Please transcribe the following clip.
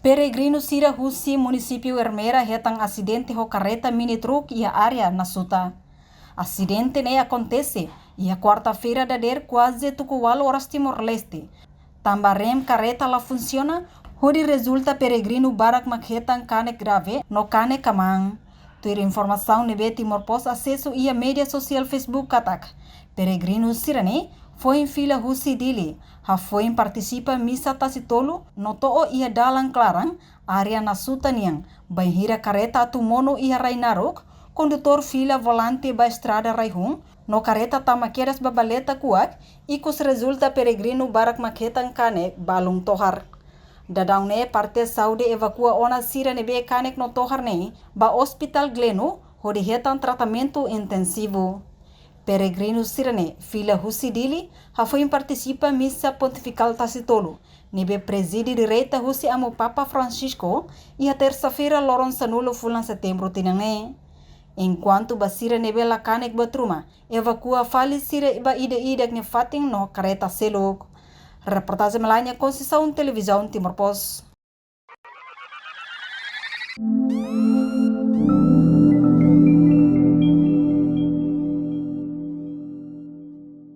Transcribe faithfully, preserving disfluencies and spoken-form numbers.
Peregrinu sira husi munisípiu Ermera hetan asidente ho karreta mini truk iha área Nasuta. Asidente ne'e akontese iha kuarta-feira dadeer kuaze tuku ualu oras Timor-Leste. Tanba rem karreta la funsiona, hodi rezulta peregrinu barak mak hetan kanek grave no kanek kamaan. Tuir informasaun ne'ebé Timor Post asesu iha média sosiál Facebook katak, peregrinu sira-ne'e foin fila husi Dili, hafoin partisipa misa Tasi Tolu no to'o iha dalan klaran, área Nasuta nian, bainhira karreta atu monu iha rai naruk, kondutór fila volante ba estrada rai-hun, no karreta tama kedas ba valeta kuak, ikus rezulta peregrinu barak mak hetan kanek balun tohar. Daudaun ne'e parte saúde evakua ona sira ne'ebé kanek no tohar ne'e ba Ospitál Gleno hodi hetan tratamentu intensivu. Peregrinu sira-ne'e fila husi Dili hafoin partisipa misa pontifikál Tasi Tolu, ne'ebé prezide direta husi Amu Papa Francisco iha tersa-feira loron sanulu fulan Setembru tinan ne'e. Enkuantu ba sira ne'ebé la kanek buat ruma, evakua fali sira ba ida-idak nia fatin no karreta seluk. Reportajen Melania Conceição, Televizaun Timor Post.